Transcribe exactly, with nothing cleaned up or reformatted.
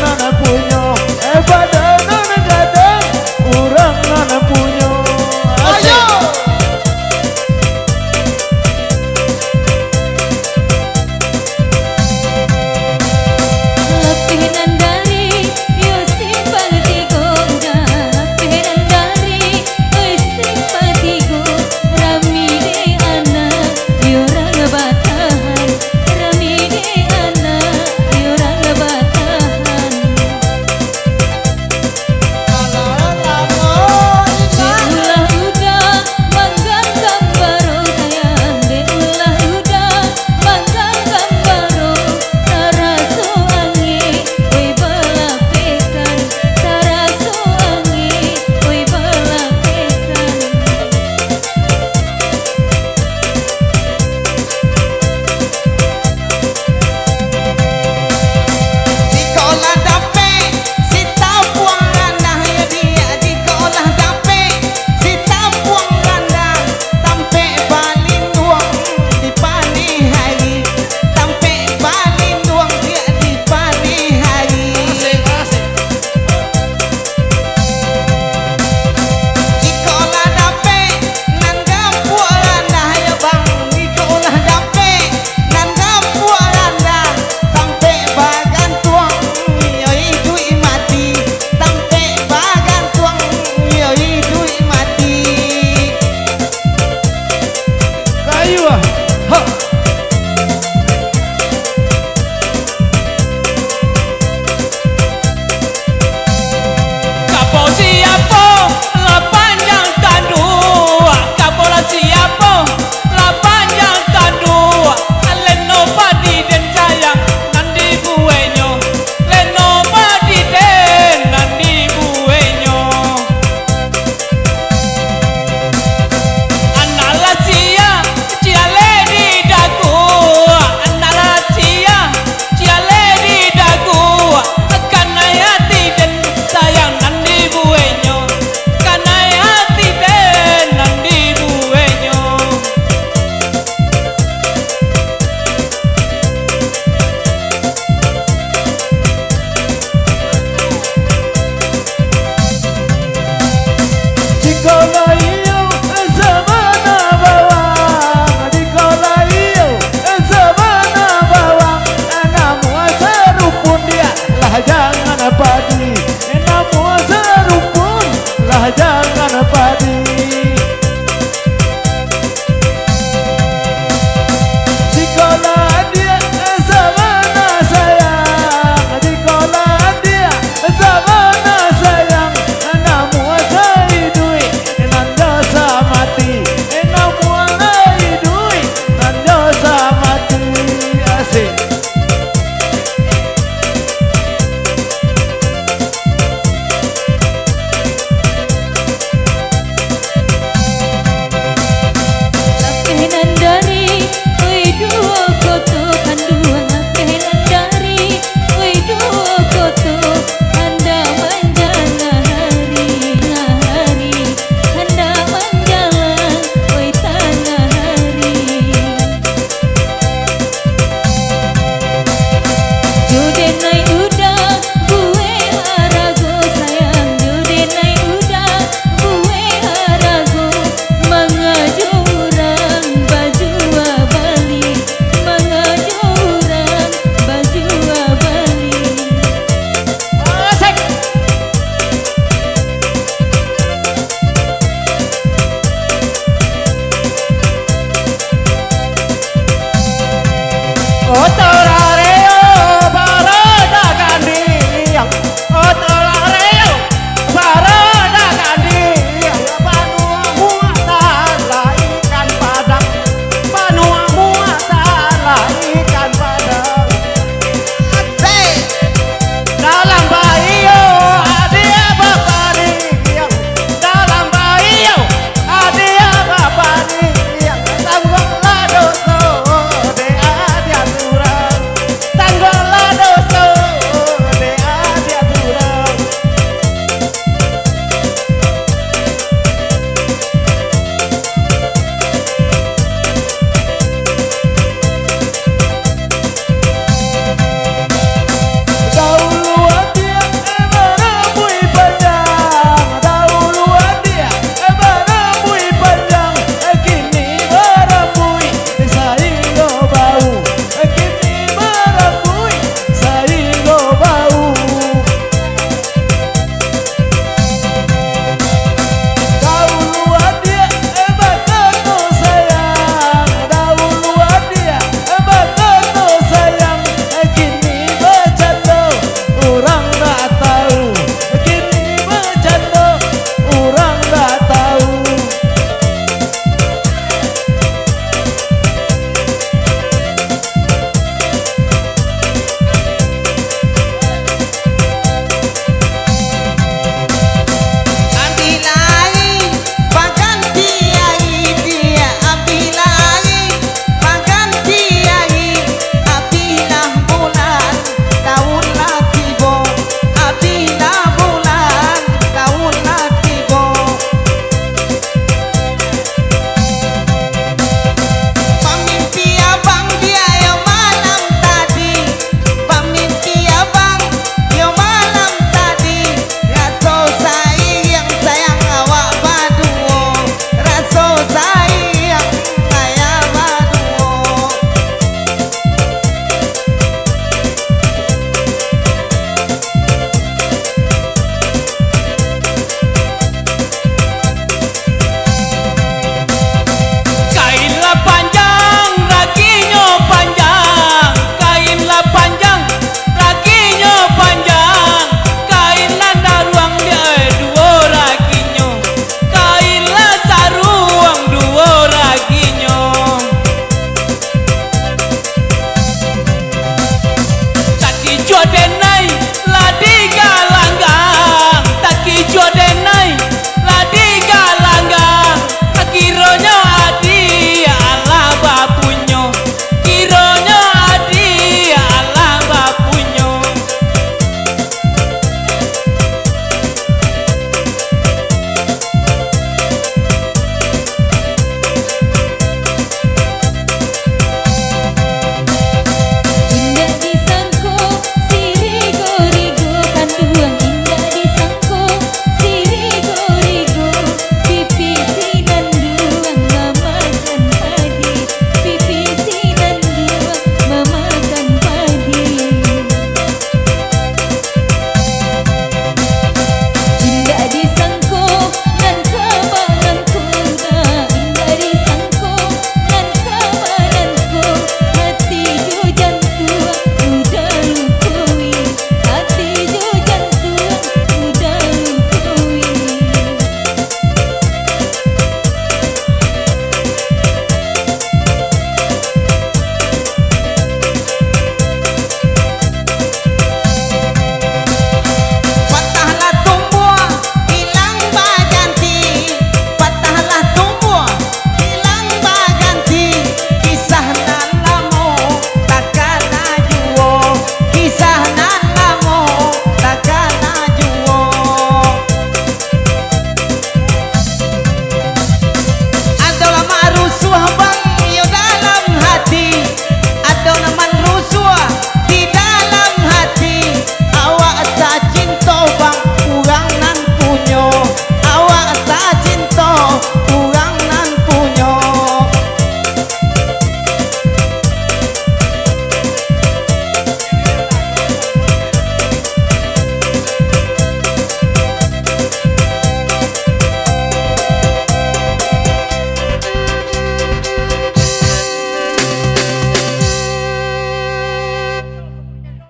nan punyo, eh, badan nan gadang, urang nan punyo. Asik. Ayo. Lapeh nan dari, yo simpang tigo udah, lapeh nan dari, oi simpang tigo, rami dek anak, yo urang batahan, rami dek anak, yo urang batahan. Dek ulah udah mangganggam baro sayang, dek ulah udah mangganggam baro, taraso angin, oi balapehkan, taraso angin, oi balapehkan. Jikolah dapek si tapuang randah, yo diak, jikolah dapek si tapuang randah, tampek balinduang di paneh hari, tampek balinduang diak di paneh hari. Asik, asik. Jikolah dapek nan dampuak randah, yo bang, jikolah dapek nan dampuak randah, tampek bagantuang, yo iduik mati, tampek bagantuang, yo iduik mati. Kayu ah. Ha. Kapo siapo lah panjang tanduak, kapo lah siapo lah panjang tanduak, leno padi den sayang nan dibueknyo, leno padi den nan dibueknyo. Anak lah sia, cialek di dagu, anak lah sia, cialek di dagu, kanai ati den sayang nan dibueknyo, kanai ati den nan dibueknyo. Jikolah iyo sabana bawang, jikolah iyo sabana bawang, namuah sarupun diak lah jangan padi.